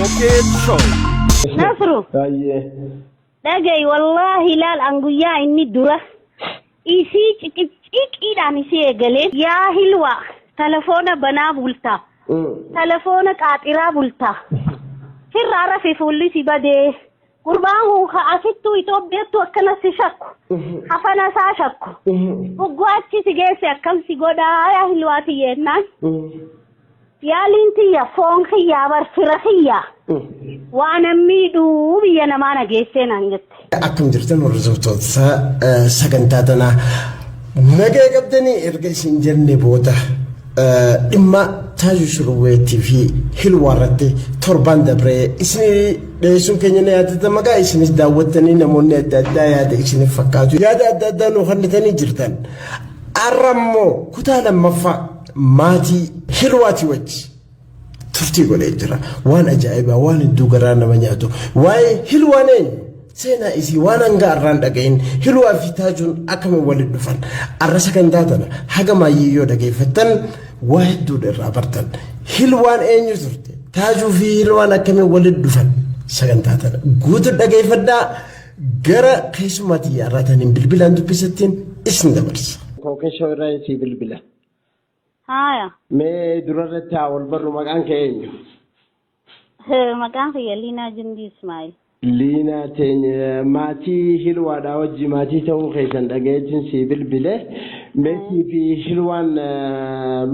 Pocket Show. Nasru, Baay'ee. dhaga'i, wallaahi laal, an guyyaa inni dura isii ciqiciqiidhaan isii eegalee, yaa Hilwa, telefoona banaa bultaa, telefoona qaaxiraa bultaa, firraa rafe, fuulli si badee, gurbaan kun ka asittuu Itoophiyaattu akkana si shakku, hafana isaa shakku, ugguu achi si geesse akkam si godhaa, yaa Hilwaa tiyyennaan, yaaliin tiyya foon kiyyaa bar fira kiyyaa waan miidhuu biyya namaa na geessee naan jette. Akkam jirtan, hordoftoota sagantaa tanaa? Nagaa qabdanii? Erga isin jenne booda, dhimma Taajuu Shurrubeetii fi Hilwaa irratti torbaan dabree isin dhiyeessuun keenya ni yaadatama. Maqaa isinis daawwattanii, namoonni adda addaa yaada isiniif fakkaatu yaada adda addaa nu kennitanii jirtan. Har'a immoo kutaa lammaffaa maatii Hilwaatii wajji turtii godhee jira. Waan ajaa'ibaa, waan hedduu garaa nama nyaatu. Waa'ee Hilwaan eenyu? Seenaa isii waan hanga har'aan dhagahin, Hilwaa fi Taajuun akkamiin walitti dhufan? Har'a sagantaa tana haga maayyii yoo dhageeffattan waa hedduudha irraa bartan. Hilwaan eenyu turte? Taajuu fi Hilwaan akkamiin walitti dhufan? Sagantaa tana guutuu dhageeffadhaa. Gara keessummaa xiyyaarraa taniin bilbilaan dubbisattiin isin dabarsa. Kookeshoo irraa isii bilbila. Haaya. Mee durarratti haa wal barru, maqaan kee eenyu? Maqaan kiyya Liinaa Jundii Ismaa'il. Liinaa teenya, maatii Hilwaadhaa wajji maatii ta'uu keessan dhagayeetiin sii bilbile. Meetii fi Hilwaan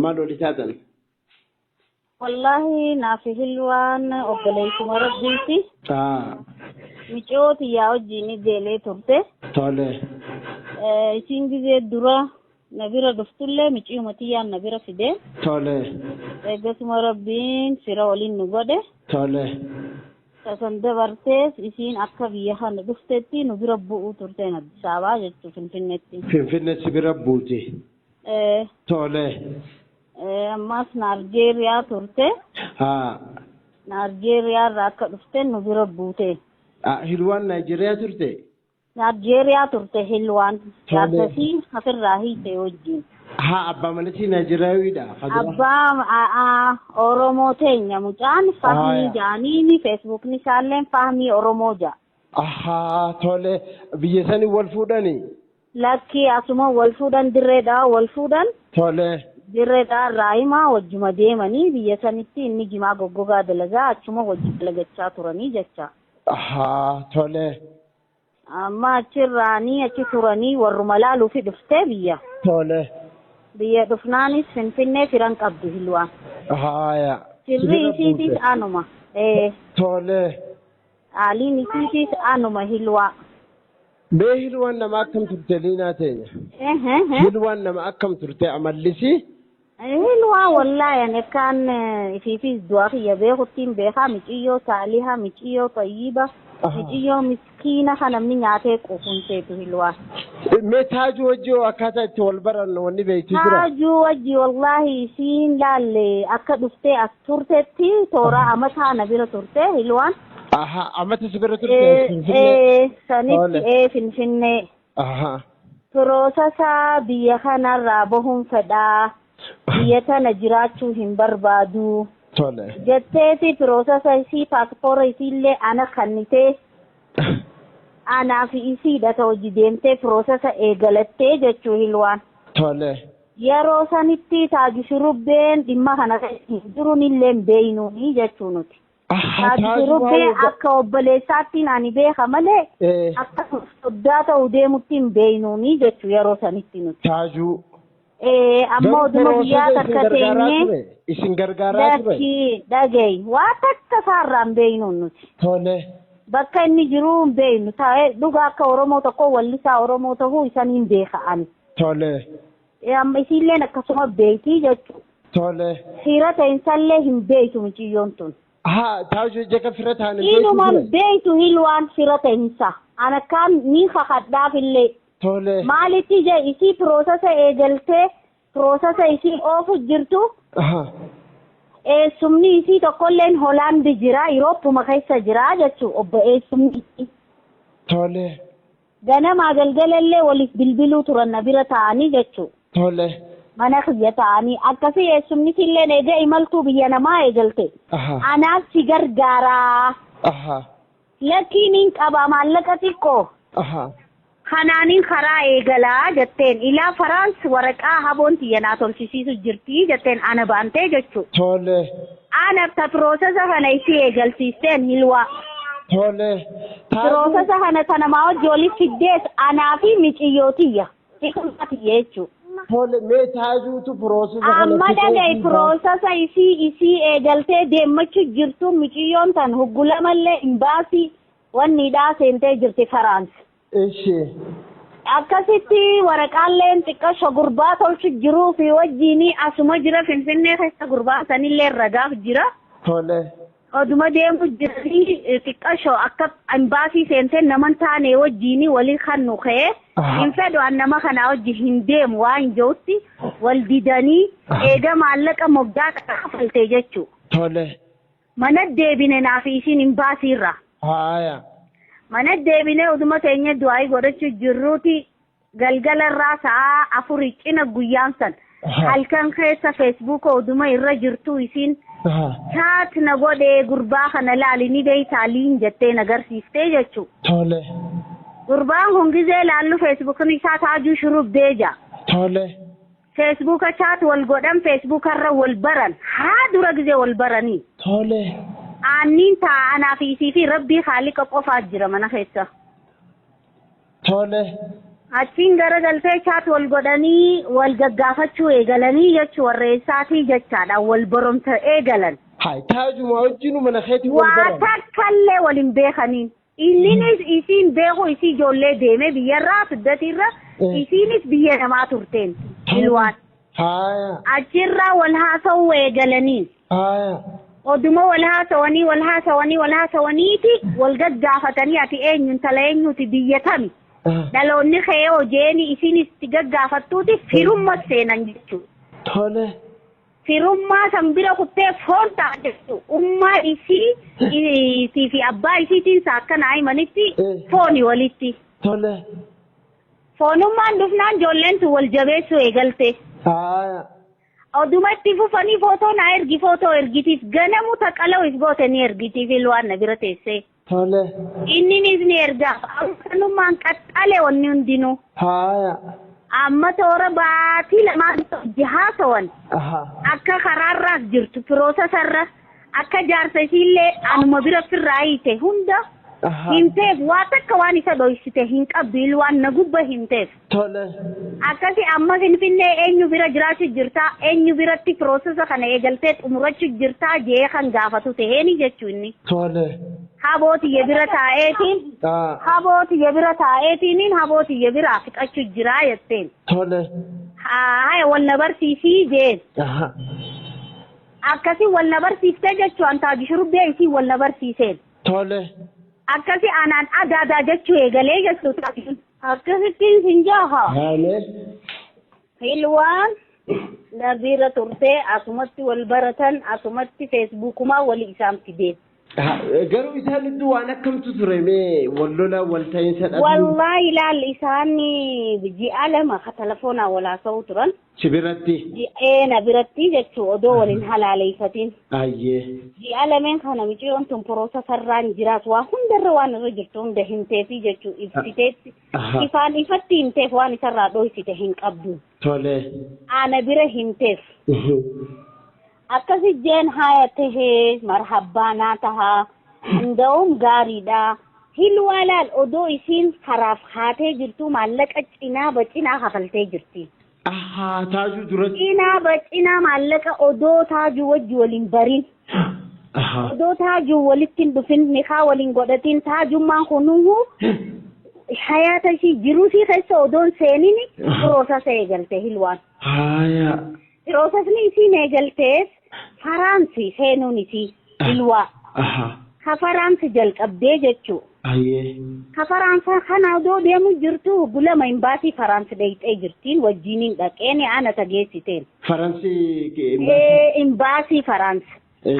maal wali taatan? Wallaahi naafi Hilwaan obboleessuma Rabbiiti. Micoo tiyyaa wajjin deelee turte. Isiin gizee dura na bira dhuftullee miciuma tiyyaan na bira fide. Eegasuma Rabbiin fira waliin nu godhe. Tasan dabartees isiin akka biyya kana dhuftetti nu bira bu'uu turte Addis Ababaa jechuun Finfinneetti. Finfinne si bira buute. Ammas Naayijeeriyaa turte. Naayijeeriyaa irraa akka dhufte nu bira buute. Hilwaan Naayijeeriyaa turte? Naayijeeriyaa turte Hilwaan. Jaarsasii asirraa hiite wajjin. Haa, abbaa manasii Naayijeeriyaawiidha. Abbaa Oromoo teenya, mucaan Fahmii jaaniini, Feesbuukni isaalleen Fahmii Oromoo ja'a. Ahaa, tole, biyya sanii wal fuudhanii? Lakkii, asuma wal fuudhan, dirreedhaa wal fuudhan. Dirreedhaa irraa himaa wajjuma deemanii biyya sanitti inni jimaa goggogaa dalagaa, achuma wajji dalagachaa turanii jecha. Ahaa, tole. Amma achirraanii achi turanii warruma laaluufi dhuftee biyya. Biyya dhufnaanis Finfinnee firan qabdu Hilwaan. Firri isiitis anuma. Aaliin isiitis anuma Hilwaa. Mee Hilwaan nama akkam turte, Liinaa teenya? Hilwaan nama akkam turte amallisi? Hilwaa wallaahi ani akkaan ifiifis du'a kiyya beekuttiin beekaa, miciyyoo saaliha, miciyyoo xayyiba, miciyyoo miskiina kan namni nyaatee quufuun seetu Hilwaa. Mee Taajuu wajji hoo akkaataa itti wal baran wanni beektu jira? Taajuu wajji wallaahi isiin laalle akka dhuftee as turtetti toora amataa na bira turte Hilwaan. Aha, amata si bira turte Finfinnee? Sanitti Finfinnee. Process biyya kanarraa bahuun fedhaa. Biyya tana jiraachuu hin barbaadu. Jetteeti process isii, paaspoora isiillee ana kannitee, anaa fi isiidha ta hojii deemtee process eegalattee jechuu Hilwaan. Yeroo sanitti Taaju Shurubbeen dhimma kana keessa hin jiruun illee hin beeynuuni jechuu nuti. Taaju Shurubbee akka obboleessaattiin ani beeka malee akka soddaa ta'uu deemutti hin beeynuuni jechuu yeroo sanitti nuti. Taajuu. Amma oduma guyyaa takka teenyee Isin gargaaraa ture? Lakkii, dhagayi, waa takka isaarraa hin beeynuun nuti. Bakka inni jiru hin beeynu, taa'ee dhuga akka Oromoo tokko wallisaa Oromoo ta'uu isan hin beeka ani. Amma isiilleen akkasuma beektii jechuudha. Fira ta'insallee hin beeytu miciyyoon tun. Haa, Taajuu ija fira ta'an hin beektu Inuman ture? Beeytu Hilwaan fira ta'insa. Ana akkaan ni kakadhaaf illee. Maalitti je isii process eegaltee, process isii oofu jirtu, eessumni isii tokkolleen Hoolaandi jira, Yurooppuma keessa jira jechuu, obbo eessumni isii. Ganamaa galgalallee waliif bilbiluu turan na bira taa'anii jechuu. Mana kiyya ta'anii akkasii eessumni illee eega imaltuu biyya namaa eegalte. Anaaf si gargaaraa. Lakkiin hin qaba maallaqa xiqqoo. Kanaaniin karaa eegalaa jetteen ilaa Faraans waraqaa haboon tiyya naa tolchisiisu jirti jetteen ana baantee jechuudha. Tole. Ana ta piroosesa kana isii eegalsiisteen Hilwaa. Tole. Piroosesa kana tanamaa wajji walitti fiddees anaa fi miciyyoo tiyya. Xiqqaa tiyya jechuudha. Tole mee taajuutu piroosesa kana. Amma dhagaye piroosesa isii eegaltee deemmachuu jirtu miciyyoon tan huggulamallee imbaasii wanni dhaa seentee jirti Faraans. Ishi. Akkasitti waraqaalleen xiqqasho gurbaa tolchu jiruu fi wajjiin asuma jira Finfinnee keessa gurbaa sanillee ragaaf jira. Tole. Oduma deemu jiranii xiqqasho akka imbaasii seentee nama taane wajjiin waliin kan nu ka'e. Hin fedhu an nama kanaa wajji hin deemu waan jirutti wal didanii eega maallaqa moggaa kafalte jechuudha. Tole. Mana deebine naaf isiin imbaasiirra. Haaya. Mana deebinee oduma teenya du'aa godhachuu jirruuti galgalarraa sa'a 4 cina guyyaan san halkan keessa feesbuuka oduma irra jirtu isiin chaat na godhee gurbaa kana laali ni beeytaa liin jettee na agarsiiftee jechuudha. Tole. Gurbaan kun gizee laallu feesbuukni isaa Taajuu Shurrubbee jaa. Tole. Feesbuuka chaat wal godhan feesbuukarra wal baran haa dura gizee wal baranii. Tole. Aanniin taa'anaa fi isii fi rabbii haaliqa qofaa jira mana keessa. Tole. Achiin garagaltee chaat wal godhanii wal gaggaafachuu eegalanii jechuu warreessaatii jechaadha wal baromsa eegalan. Hayi taajuma wajjinu mana keetii wal baran. Waa takkallee waliin beekaniin. Inninis isiin beeku isii ijoollee deemee biyyarraa siddatiirra isiinis biyya namaa turteen. Ilwaan. Haaya. Achirraa wal haasa'uu eegalaniin. Haaya. Oduma wal haasawanii wal haasawanii wal haasawaniiti wal gaggaafatanii ati eenyu intala eenyuti biyya tami. Dhaloonni kee hojeeni isinis itti gaggaafattuuti firummaa seenan jechuudha. Tole. Firummaa san bira kuttee foon ta'a jechuudha. Ummaa isii fi abbaa isiitiin saakkanaa himanitti fooni walitti. Tole. Foonummaan dhufnaan ijoolleen tun wal jabeessuu eegalte. Haaya. Odumatti fufanii footoo na ergi footoo ergitiif ganamu taqala'u if goote ni ergitiif ilwaan na bira teessee. Tole. Inninis ni ergaaf. Akkanummaan qaxxalee wanni hundinuu. Haaya. Amma toora baatii lamaan hojii haasawan. Akka karaarraas jirtu piroosesarra akka jaarsa isiillee anuma bira firraa hiite hunda himteef waa takka waan isa dhoysite hin qabdu ilwaan na gubba himteef. Tole. Akkasi amma Finfinnee eenyu bira jiraachuu jirtaa eenyu biratti piroosesa kana eegaltee xumurachuu jirtaa jee kan gaafatu taheeni jechuu inni. Tole. Habootiyya bira taa'eetiin. Habootiyya bira taa'eetiin habootiyya biraa fixachuu jiraa jetteen. Tole. Haaya wal na barsiisii jeen. Akkasi wal na barsiiftee jechuu an Taaju Shurrubbee isii wal na barsiiseen. Tole. Akkasi anaan adaadaa jechuu eegalee jechuu taasisu. Akkasittiin sin jaaha. Hilwaan na bira turtee asumatti wal baratan asumatti feesbuukumaa wal isaan fideen. Garuu isaan hedduu waan akkamtu ture mee wal lola wal ta'iinsa dhabuu. Wallaahi ilaal isaan ji'a lama ka telefoonaa wal haasa'uu turan. Si biratti. Na biratti jechuu odoo waliin halaaleeffatiin. Ayyee. Ji'a lameen kana miciyyoon tun piroosesarraan jiraatu waa hundarra waan irra jirtu hunda himteefi jechuu ibsiteetti. Ifaan ifatti himteef waan isarraa dhoysite hin qabdu. Tole. Ana bira himteef. Akkasi jeen haaya tahee marhabbaa naa tahaa hunda'uun gaariidha. Hilwaa laal odoo isiin karaaf haatee jirtu maallaqa cinaa bacinaa kafaltee jirti. Ahaa taajuu duratti. Cinaa bacinaa maallaqa odoo taajuu wajji waliin barin. Odoo taajuu walitti hin dhufin nikaa waliin godhatin taajummaan kunuunuu hayaata ishii jiruu ishii keessa odoon seenin piroosesa eegalte hilwaan. Haaya. Piroosesni isiin eegaltees Faraansi seenuun isii hilwaa. Ha Faraansi jalqabdee jechuu. Ha Faraansa kana odoo deemu jirtu gulama imbaasii Faraansi dheeyxee jirtiin wajjiniin dhaqeen ana tageessiteen. Faraansi. Imbaasii Faraansi.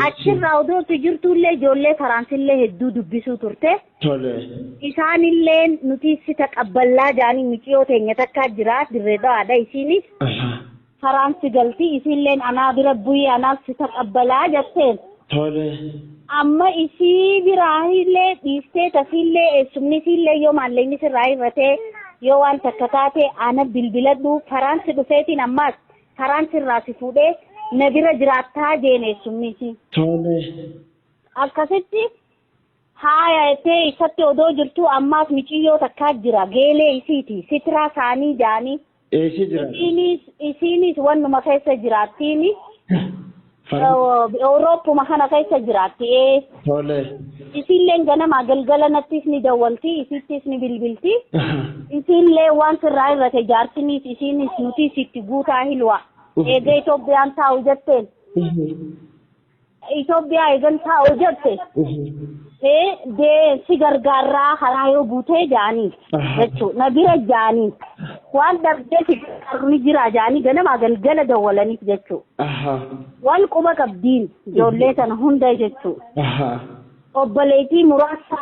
Achirraa odootu jirtullee ijoollee Faraansillee hedduu dubbisuu turte. Tole. Isaanillee nuti si taqabballaa jaanii miciyoo teenya takkaa jira dirree dhawaadha isiinis. Faraansi galti isiilleen anaa bira bu'ii anaaf si taqabbalaa jetteen. Tole. Amma isii biraahillee dhiistee tasiillee eessumni isiillee yoo maallaqni sirraa hir'atee yoo waan takka taate ana bilbiladhu Faraansi dhufeetiin ammaas Faraansi irraa si fuudhee na bira jiraattaa jeen eessumni isii. Tole. Akkasitti haaya jettee isatti odoo jirtu ammaas miciyyoo takkaa jira geelee isiiti sitiraa isaanii jaanii. Eessi jira? Isiinis wannuma keessa jiraattiini. Awurooppuma kana keessa jiraatti. Tole. Isiilleen ganamaa galgala nattis ni dawwalti isittis ni bilbilti. Isiillee waan sirraa irrate jaarsinis isiinis nutis itti guutaa hilwa. Eega Itoophiyaan taa'u jetteen. Itoophiyaa eegan taa'u jette. Dee si gargaarraa karaa yoo buutee jaanii jechuudha. Na bira jaanii waan darbee si gargaaru ni jira jaanii ganamaa galgala dawwalaniif jechuudha. Wal quba qabdiin ijoollee sana hunda jechuudha. Obboleettii muraasa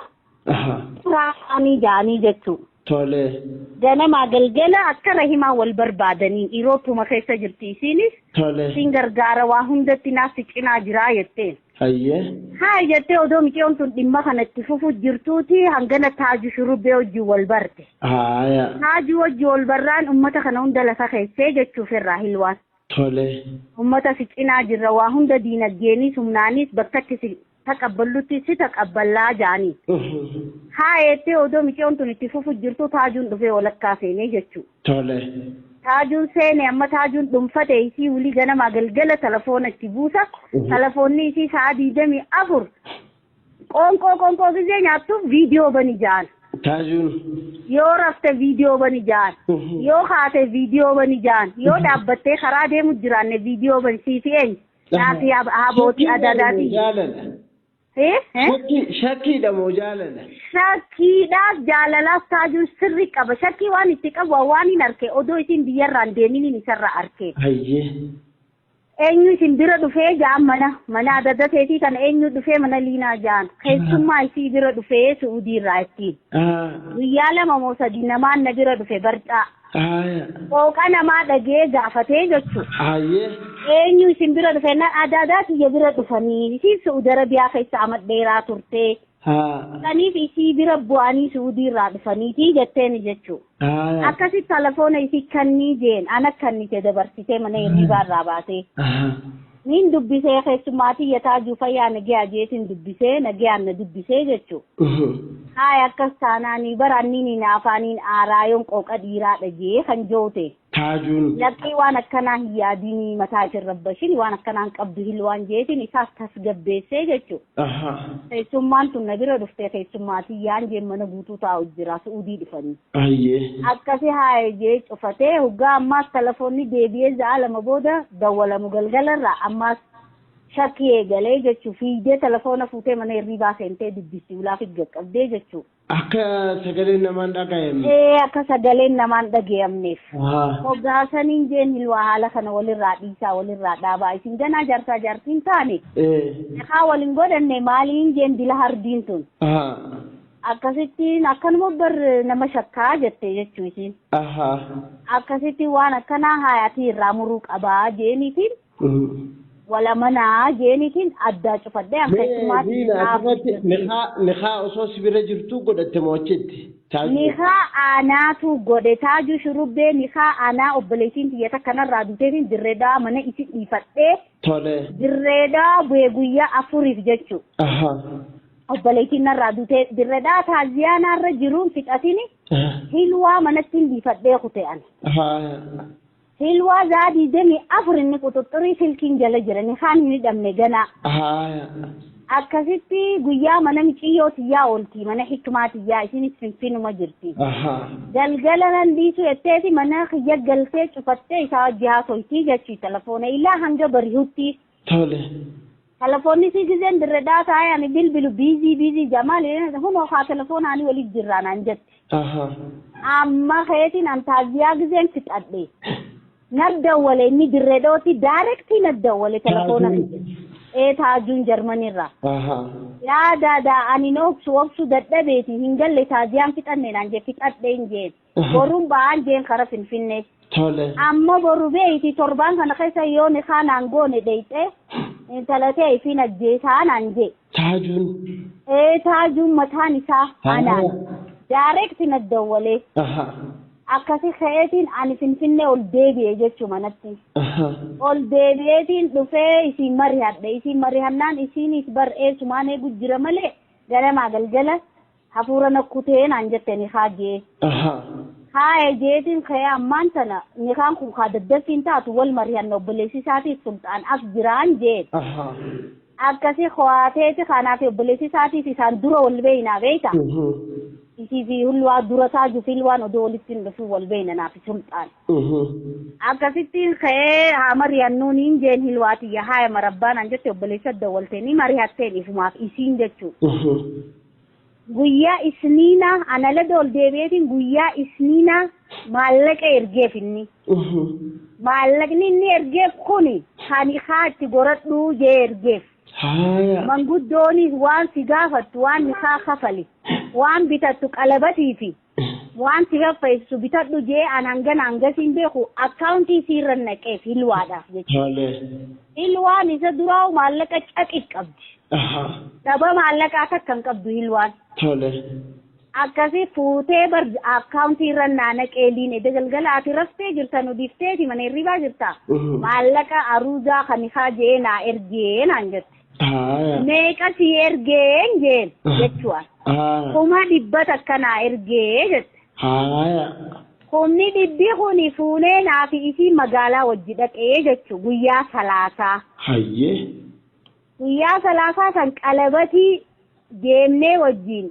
isaanii jaanii jechuudha. Tole. Ganamaa galgala akka rahimaa wal barbaadanii Irooppuma keessa jirti isiinis. Tole. Siin gargaara waa hundatti naaf si cinaa jiraa jetteen. Hayyee. Haa jettee odoo mucayyoon tun dhimma kanatti fufu jirtuuti hangana Taaju Shurubbee wajjin wal barte. Haaya. Taaju wajjin wal barraan uummata kana hunda lafa keessee jechuuf irraa hilwaan. Tole. Uummata si cinaa jirra waa hunda diinagdeenis humnaanis bakkatti si taqabballutti si taqabballaa jaanii. Haa jettee odoo mucayyoon tun itti fufu jirtu Taajuun dhufee walakkaa seenee jechuudha. Tole. Taajuun seene amma Taajuun dhuunfate isii wulii ganamaa galgala telefoona itti buusa. Telefoonni isii sa'a 24 qoonqoo qoonqoo gisee nyaattuuf viidiyoo bani ja'an. Taajuun. Yoo rafte viidiyoo bani ja'an. Yoo kaate viidiyoo bani ja'an. Yoo dhaabbattee karaa deemu jiraanne viidiyoo bani siifi eenyu. Naafii habootii adadaati. Jaalala. Shakkiidha moo jaalala? Shakkiidhaaf jaalalaaf Taajuun sirri qaba. Shakkii waan itti qabu waan hin arke odoo isin biyyarraan deeminiin isarra arke. Hayyee. Eenyu isin bira dhufee ja'an mana adadateetii kana eenyu dhufee mana liinaa ja'an. Keessummaa isii bira dhufee Su'uudiirraa ittiin. Guyyaa 2 moo 3 namaan na bira dhufe barcaa. Qooqa namaa dhagee gaafatee jechuudha. Hayyee. Eenyu isin bira dhufe na adadaa kiyya bira dhufanii isiin Su'uudi Arabiyaa keessa ama dheeraa turte. Kaniif isii bira bu'anii Su'uudiirraa dhufaniitii jetteeni jechuudha. Akkasitti telefoona isii kannii jeen ana kannite dabarsitee mana hirribaarraa baasee. Niin dubbisee keessummaatii Taajuu fayyaa nagee jeetiin dubbisee nagee na dubbisee jechuudha. Haaya akkas taanaanii baraanniin afaaniin aaraa yoon qooqa dhiiraa dhagee kan joote. Taajuun. Lakkii waan akkanaa hin yaadinii mataa isin rabbashin waan akkanaan qabdu hilwaan jeetiin isaas tasgabbeessee jechuudha. Keessummaan tun na bira dhuftee keessummaatii yaan jeen mana guutuu taa'u jira Su'uudii dhufanii. Akkasi haaya jee cufatee hoggaa ammaas telefoonni deebi'ee za'a 2 booda dawwalamu galgalarraa ammaas shakkii eegalee jechuudha. Fiigdee telefoona fuutee mana hirribaa seentee dubbistii ulaaf qaqqabdee jechuudha. Akka sagaleen namaan dhaga'amne. Akka sagaleen namaan dhaga'amneef. Hoggaasaniin jeen hilwaa haala kana walirraa dhiisaa walirraa dhaabaa isin ganaa jaarsaa jaartiin taane. Haa waliin godhanne maaliin jeen dila hardiin tun. Akkasittiin akkanuma bar nama shakkaa jette jechuu isiin. Akkasitti waan akkanaa haayatii irraa muruu qabaa jeeniitiin. Wala manaa jeeniitiin addaa cufadhee akkasumaatti. Nikaa osoo si bira jirtu godhatte moo achitti? Nikaa aanaatu godhe Taajuu Shurubbee nikaa aanaa obboleettiin xiyyeeta kanarraa duuteetiin dirreedaa mana isi dhiifadhee. Tole. Dirreedaa bu'ee guyyaa 4 jechuudha. Obboleettiin narraa duutee dirreedaa taaziyaa narra jiruun fixatini hilwaa manatti dhiifadhee kute ani. Hilwaa za'a 24 inni quxuxurii silkiin jala jirani kaan hin hidhamne ganaa. Akkasitti guyyaa mana miciyyoo tiyyaa oolti mana hikmaa tiyyaa isinis finfinuma jirti. Galgala nan dhiisu jetteeti mana kiyya galtee cufattee isaa wajji haasoytii jechuu telefoona ilaa hanga bari'utti. Tole. Telefoonni si gizeen dirreedaa taa'ee ani bilbilu biizii biizii jamaal hunoo haa telefoona ani waliif jirraa naan jette. Amma keetiin an taaziyaa gizeen fixadhe. Naddawwale inni dirreedooti daarektii naddawwale telefoona kiyya. Ee, Taajuun Jarmanirraa. Yaa daadaa, ani na obsu obsu dadhabeeti hin galle, taaziyaan fixanne naan jee, fixadhe hin jeen. Boruun ba'aan jeen kara Finfinnee. Amma boru beeyti, torbaan kana keessa yoo ni kaanaan goone dheeyxee intala ta'e ifiin ajjeesaa naan jee. Taajuun. Ee, Taajuun mataan isaa anaan. Direct na dawwalee. Akkasi ka'eetiin ani Finfinnee ol deebi'e jechuu manatti. Ol deebi'eetiin dhufee isiin marihadhe. Isiin marihannaan isiinis bar eessumaan eegu jira malee ganamaa galgala hafuura nakkutee naan jette ni haajee. Haaya jeetiin ka'ee ammaan tana nikaan kun kaa daddaffiin taatu wal marihanna, obboleessi isaatiif Sulxaan as jiraan jeen. Akkasi ho'aateeti kanaaf obboleessi isaatiif isaan dura wal beeynaa beeyta. Isii fi Hilwaa dura, Taajuu fi Hilwaan odoo walitti hin dhufin wal beeyna naaf Sulxaan. Akkasittiin ka'ee haa mari'annuun hin jeen, Hilwaatiyya haaya marabbaan an jette, obboleessa dawwaltee ni mari'atteen ifumaaf isiin jechuudha. Guyyaa isniinaa ana lada ol deebi'eetiin guyyaa isniinaa maallaqa ergeef inni. Maallaqni inni ergeef kuni kan haatti goradhuu jee ergeef. Manguddoonis waan si gaafattu, waan nikaa kafali, waan bitattu, qalabatii fi waan si faffeessu bitadhu jee, an hangana hangasiin beeku akkaawuntii isiirra naqeef Hilwaadhaaf jechuudha. Hilwaan isa duraa maallaqa caqi qabdi. Dhaba maallaqaa takka hin qabdu Hilwaan. Akkasii fuutee bar akkaawuntii irra naanaqee liin edda galgala ati raftee jirta, nu difteeti mana hirribaa jirta. Maallaqa aruuzaa kan isaa jee naa ergee naan jette. Meeqa si ergeen jeen jechuudha. 100,000 naa ergee jette. 100,000 kuni fuunee naa fi isii magaalaa wajji dhaqee jechuu guyyaa salaasaa. Guyyaa salaasaa san qalabatii deemnee wajjin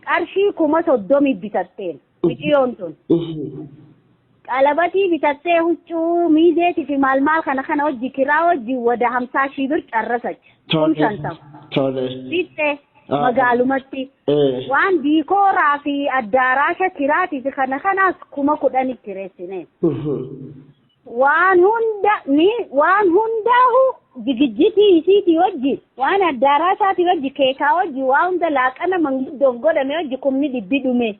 qarshii 30,000 bitatteen mucayyoon tun. Qalabatii bitattee, huccuu miizeetii fi maal maal kana kana wajji, kiraa wajji wada 50,000 birr carrasacha. 50,000. Bitte magaalumatti. Waan diikooraa fi addaaraasha kiraatii fi kana kanaas 10,000tti reessine. Waan hunda ni waan hundaahu jigijjitii isiitii wajji, waan addaaraashaatii wajji, keekaa wajji, waan hunda laaqana manguddoof godhame wajji 100,000 dhume.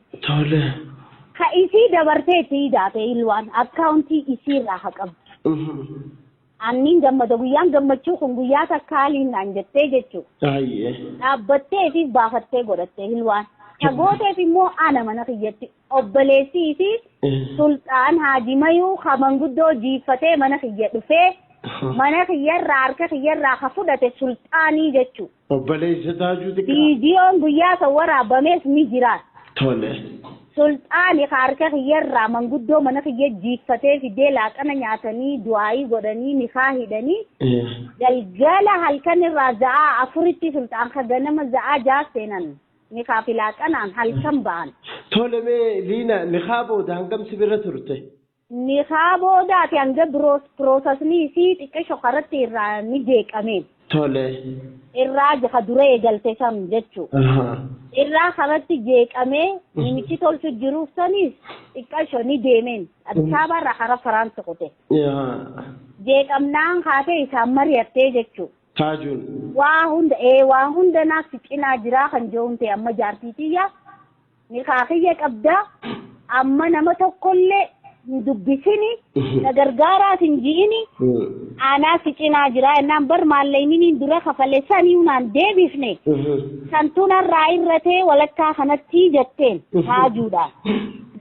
Ka isii dabartee itti hidaate Hilwaan akkaawuntii isiirraa haa qabdu. Anniin gammada, guyyaan gammachuu kun guyyaa takkaaliin naan jettee jechuudha. Dhaabbattee fi baafattee godhattee Hilwaan. Tagooteef immoo ana mana kiyyatti obboleessii fi Sulxaan Haajimayuu ka manguddoo jiiffatee mana kiyya dhufee mana kiyyarraa harka kiyyarraa ka fudhate Sulxaanii jechuudha. Obboleessa Taajuu xiqqaa. Viidiyoon guyyaa san waraabamees ni jira. Sulxaani ka harka kiyyarraa manguddoo mana kiyya jiiffatee fidee laaqana nyaatanii du'aayii godhanii nikaa hidhanii galgala halkan irraa za'aa 4tti Sulxaan ka ganama za'aa 6 seenan nikaa fi laaqanaan halkan ba'an. Tole, mee Liina, nikaa booda hangam si bira turte? Nikaa boodaati hanga piroosasni isii xiqqisho karatti irraa ni jeeqameen. Irraa jaha dura eegalte san jechuudha. Irraa karatti jeeqamee nimichi tolchu jiruuf sanis xiqqasho ni deemeen. Addis Ababaarraa karaa Faraansi qote. Jeeqamnaan kaatee isaan mari'attee jechuudha. Taajuun. Waa hunda waa hunda naaf si cinaa jiraa kan jiruun ta'e amma jaartii tiyya nikaa kiyya qabdaa, amma nama tokkollee hin dubbisini, na gargaaraas hin ji'ini, aanaa si cinaa jiraa jennaan, bar maallaqni dura kafale sanii naan deebifne santunarraa irratee walakkaa kanatti jetteen Taajuudhaan.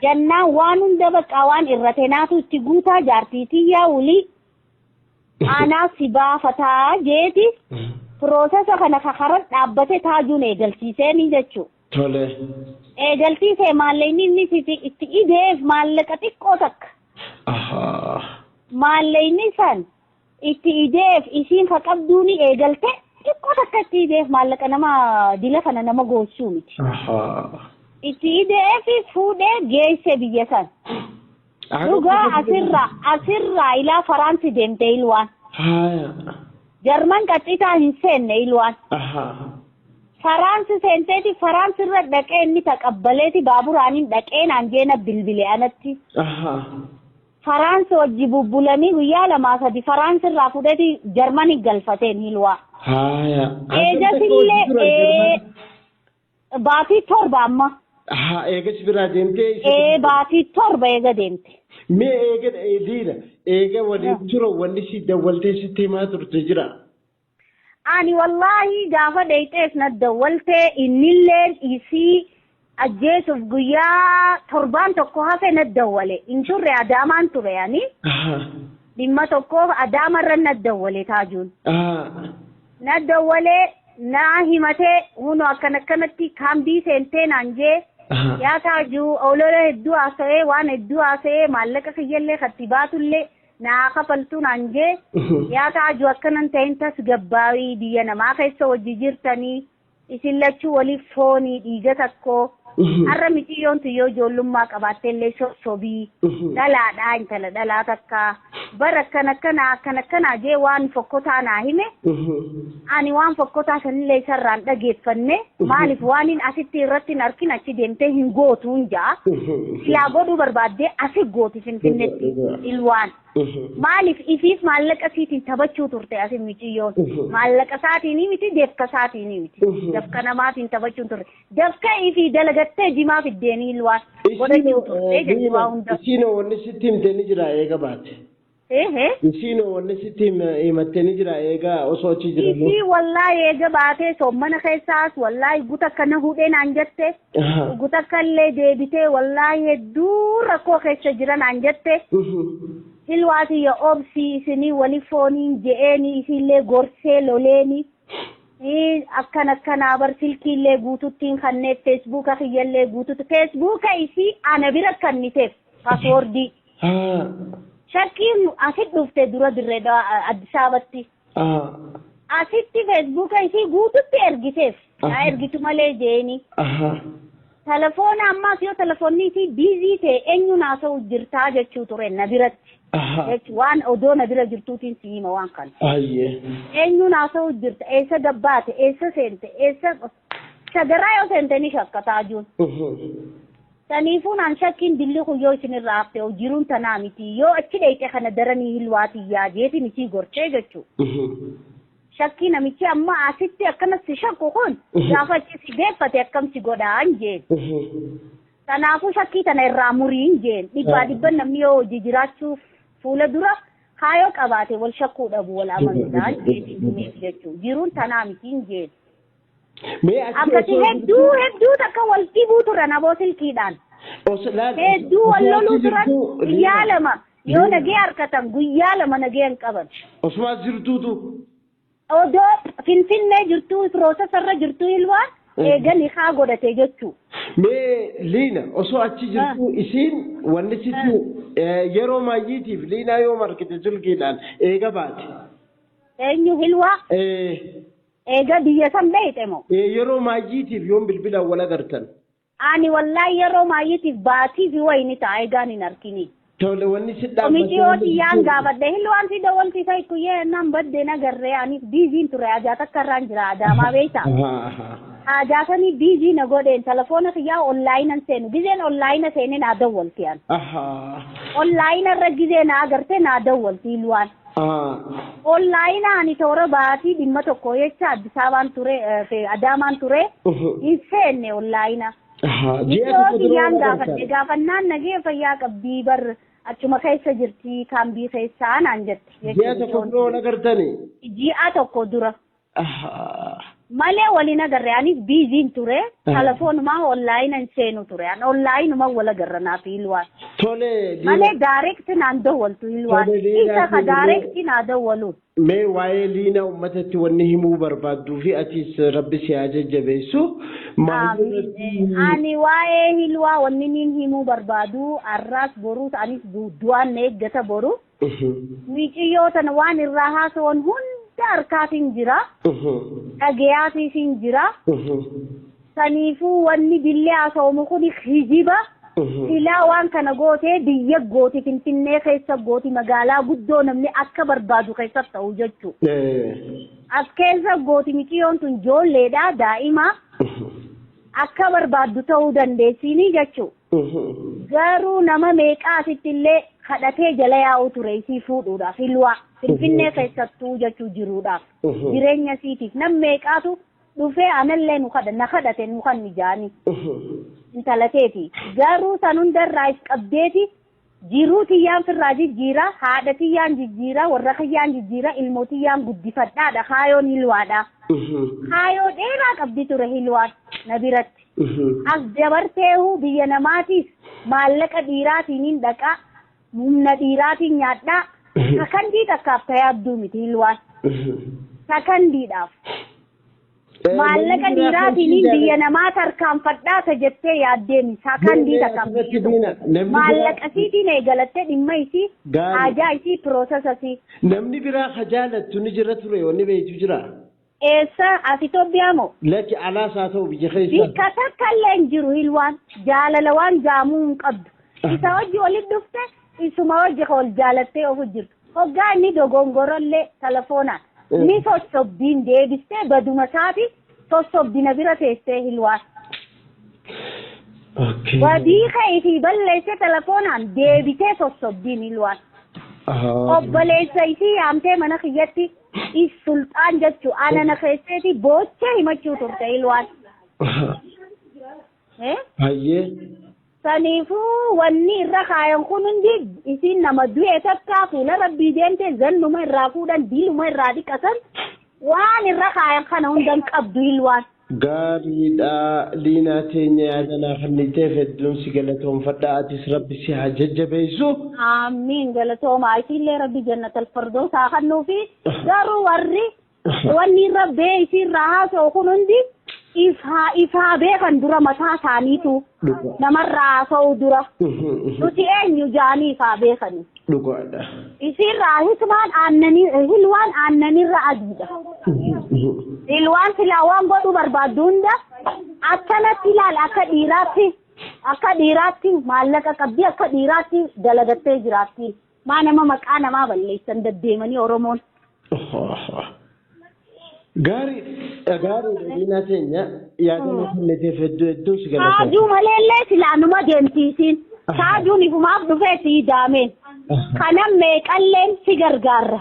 Jennaan waan hunda bakka waan irrate naatu itti guutaa, jaartii tiyyaa wulii aanaa si baafataa jeeti piroosesa kana kakaran dhaabbate Taajuun eegalchiiseeni jechuudha. Eegalchiisee maallaqni inni itti ideef maallaqa xiqqoo takka. Maallaqni san itti ideef isiin ka qabduuni eegalte xiqqoo takka itti ideef, maallaqa nama dila kana nama goosuu miti. Itti ideef fuudhee geesse biyya san. Dhugaa asirraa ilaa Faraansi deemte Hilwaan. Jarman qaxxitaa hin seenne Hilwaan. Faraansi seenteeti Faraansi irra dhaqee inni taqabbaleeti baaburaaniin dhaqee naan jeena bilbile anatti. Faraansi wajji bubbulanii guyyaa 2 3 Faraansi irraa fudhati Jarmanii galfateen Hilwaa. Haaya. Eegasillee baatii 7 amma. Haa eegas biraa deemtee. Baatii 7 eega deemte. Mee eega Liina eega waliin tura wanni si dawwaltee sitti himaa turte jira. Ani wallaahi gaafa dheeyxees na dawwaltee innilleen isii ajjeesuuf guyyaa 7 tokko hafe na dawwale. Hin turre Adaamaan ture ani. Dhimma tokkoof Adaamarra na dawwale Taajuun. Na dawwalee na himatee hunoo akkan akkanatti kaambii seentee naan jee. Yaa Taajuu olola hedduu haasa'ee waan hedduu haasa'ee maallaqa kiyyallee katti baatullee naa kafaltu naan jee. Yaa Taajuu akkanan ta'in tasgabbaawii biyya namaa keessa hojii jirtanii isin lachuu waliif foonii dhiiga tokko. Har'a miciyyoon tuyyoo ijoollummaa qabaatteellee sossobii dhalaadhaa intala dhalaa takka bara akkan akkanaa akkan akkanaa jee waan fokkotaa naa hime. Ani waan fokkotaa sanillee isarraan dhageeffanne maaliif waan hin asitti irratti hin arkin achi deemtee hin gootuun ja'a. Silaa godhuu barbaaddee asi gooti Finfinneetti ilwaan. Maaliif ifiif maallaqa isiitiin taphachuu turte asin miciyyoon. Maallaqa isaatiin miti dafka isaatiin miti. Dafka namaatiin taphachuu turte. Dafka ifii dalagattee jimaa fiddeenii ilwaan godhachuu turte jechuudha hunda. Isiinoo wanni sitti himte ni jira eega baate. Isiinoo wanni sitti himatte ni jira eega osoo achi jiran. Isii wallaahi eega baatee soommana keessaas wallaahi guta akkana hudhee naan jette. Guta akkallee deebitee wallaahi hedduu rakkoo keessa jira naan jette. Hilwaatiyya obsii isinii wali fooniin je'eeni isiillee gorsee loleeni. Akkan akkanaa bar silkiillee guututtiin kanneef feesbuuka kiyyallee guututti feesbuuka isii ana bira kanniteef paaswoordii. Shakkiin asit dhufte dura dirree Addis Ababatti. Asitti feesbuuka isii guututti ergiteef. Haa ergitu malee jeeni. Telefoona ammaas yoo telefoonni isii biizii ta'e eenyuun haasa'u jirtaa jechuu ture na biratti. Waan odoo na bira jirtuutiin si hima waan kana. Eenyuun haasa'u jirta eessa gabbaate eessa seente eessa shagaraa yoo seente ni shakka Taajuun. Saniifuu naan shakkiin dilli kun yoo isinirraa hafte jiruun tanaa miti yoo achi dheeyxe kana daranii hilwaatiyyaa jeetiin isii gorchee jechuudha. Shakkii namichi amma asitti akkanas si shakku kun gaafa achi si geeffate akkam si godhaan jeen. Kanaafuu shakkii tana irraa muriin jeen dhibbaa dhibban namni yoo hojii jiraachuuf fuula dura kaayoo qabaate wal shakkuu dhabu wal amanuudhaan jeetiin himeef jechuudha. Jiruun tanaa mitiin jeen. Akkasii hedduu hedduu takka wal dhibuu turan aboo silkiidhaan. Hedduu wal loluu turan guyyaa 2 yoo nagee harkatan guyyaa 2 nagee hin qaban. Osumaas jirtuutu. Odoo Finfinnee jirtuu piroosesarra jirtuu ilwaan eeganii haa godhate jechuu. Mee Liina osoo achi jirtuu isiin wanni sitti yeroo maayyiitiif Liinaa yoo markite silkiidhaan eega baate. Eenyu hilwaa? Eega biyya san beeyte moo? Yeroo maayyiitiif yoon bilbilaan wal agartan. Ani wallaahi yeroo maayyiitiif baatii fi wayini ta'a eegaan hin arkini. Tole wanni si dhaabbate. Miciyoo xiyyaan gaafadhe hilwaan si dawwalti isa kuyyee naan badde nagarree anis biiziin ture ajaa takka irraan jira Adaamaa beeyta. Ajaa sanii biizii na godheen telefoona kiyyaa onlaayinan seenu gizeen onlaayina seenee naa dawwalti an. Onlaayina irra gizee naa agartee naa dawwalti hilwaan. Onlaayina ani toora baatii dhimma tokko jecha Addis Ababaan ture Adaamaan ture hin seenne onlaayina. Miciyoo xiyyaan gaafadhe gaafannaan nagee fayyaa qabdii bar achuma keessa jirti kaambii keessaa naan jette. Ji'a tokko dura wal agartanii? Ji'a tokko dura. Malee waliin agarre anis biiziin ture telefoonumaa onlaayina hin seenu ture an onlaayinuma wal agarra naaf hilwaan. Tole. Malee daareekti naan dawwaltu hilwaan. Isa ka daareekti naa dawwalu. Mee waa'ee Liina uummatatti wanni himuu barbaadduu fi atis rabbi si haa jajjabeessu. Ani waa'ee hilwaa wanni niin himuu barbaadu har'aas boruus anis du'aan na eeggata boru. Miciyyoo tana waan irraa haasa'an hunda harkaatiin jira. Dhagayaatiitiin jira. Saniifuu wanni billee haasa'amu kun hijiba. Silaa waan kana gootee biyya gooti Finfinnee keessa gooti magaalaa guddoo namni akka barbaadu keessatti ta'u jechuudha. As keessa gooti miciyyoon tun ijoolleedha daa'ima akka barbaaddu ta'uu dandeessiini jechuudha. Garuu nama meeqaa asitti illee Kadhatee jala yaa'uu ture isii fuudhuudhaaf Hilwaa Finfinnee keessattuu jechuu jiruudhaaf jireenya isiitiif nam meeqaatu dhufee anallee nu kadha na kadhate nu kan mijaanii intala teeti garuu san hundarraa if qabdeeti jiruu tiyyaan firraa jijjiira haadha tiyyaan jijjiira warra kiyyaan jijjiira ilmoo tiyyaan guddifadhaadha kaayoon Hilwaadha kaayoo dheeraa qabdi ture Hilwaan na biratti. As dabarteehu biyya namaatiif maallaqa dhiiraatiin hin dhaqaa humna dhiiraatiin nyaadhaa sakandii takkaaf tayaabduu miti Hilwaan sakandiidhaaf maallaqa dhiiraatiin biyya namaa tarkaanfadhaa ta jettee yaaddeemi sakandii takkaaf maallaqa isiitiin eegalattee dhimma isii haajaa isii piroosesasii. Namni biraa ka jaalattu ni jira ture wanni beektu jira. Eessa as Itoophiyaa moo? Lakki alaas haa ta'u biyya keessa. Bikka takka illee hin jiru Hilwaan jaalala waan jaamuu hin qabdu. Isa hojii walitti dhufte isuma hojii wal jaalattee ofu jirtu. Hoggaa inni dogongorollee telefoonaan ni sossobdiin deebistee baduma isaati sossobdina bira teessee Hilwaan. Badii ka'ee balleessee telefoonaan deebitee sossobdiin Hilwaan. Obboleessa isii yaamtee mana kiyyatti is sulxaan jechuu ana na keesseeti boochee himachuu turte Hilwaan. Hayyee. Saniifuu wanni irra kaayan kun hundi isiin nama du'e takka fuula rabbii deemte zannuma irraa fuudhan diiluma irraa dhiqatan waan irra kaayan kana hundan qabdu Hilwaan. Gaariidha Liinaa teenya yaadanaa kenniteef hedduun si galatoonfadha atis rabbi si haa jajjabeessu. Amiin galatooma isiillee rabbi jannatal firdaus haa kennuufi garuu warri wanni irra bee isiirraa haasa'u kun hundi ifaa ifaa beekan dura mataa isaaniitu namarraa haasa'u dura nuti eenyu jaanii ifaa beekani. Dhugaadha. Isiirraa hikmaan aannanii Hilwaan aannanirra adiidha. Hilwaan silaa waan godhuu barbaaddu hunda akkanatti ilaal akka dhiiraatti maallaqa qabdi akka dhiiraatti dalagattee jiraatti. Maa nama maqaa namaa balleessan deddeemanii Oromoon. Gaarii gaariidha Liinaa teenya yaadannoo kenniteef hedduu hedduun si galatoomfadha. Saajuu maleellee silaa numa deemtiisiin. Saajuun ifumaaf dhufee sii daameen. Kana meeqalleen si gargaarra.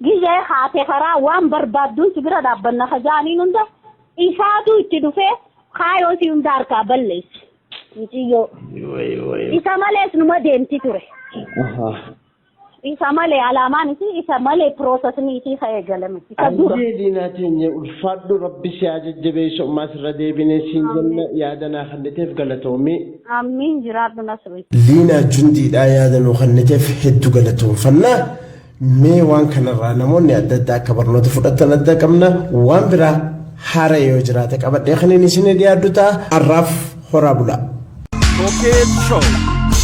Gizee haate karaa waan barbaadduun si bira dhaabbanna kajaaniin hunda isaatu itti dhufee kaayoo si hunda harkaa balleessi. Muciyyoo. Isa malees numa deemti ture. Isa malee alaamaan isii isa malee piroosesni isii ka eegalame. Isa dura. Ayyee Liinaa teenya ulfaadhu rabbi si haa jajjabeessu ammaas irra deebinee siin jenna yaadanaa kenniteef galatoomii. Amiin jiraadhu Nasri. Liinaa Jundiidhaa yaadanuu kenniteef hedduu galatoonfannaa. Mee waan kanarraa namoonni adda addaa akka barnoota fudhatan adda qabna waan biraa haara yoo jiraate qabadhee kan inni isin dhiyaaddu ta'a har'aaf horaa bulaa. Pocket Show.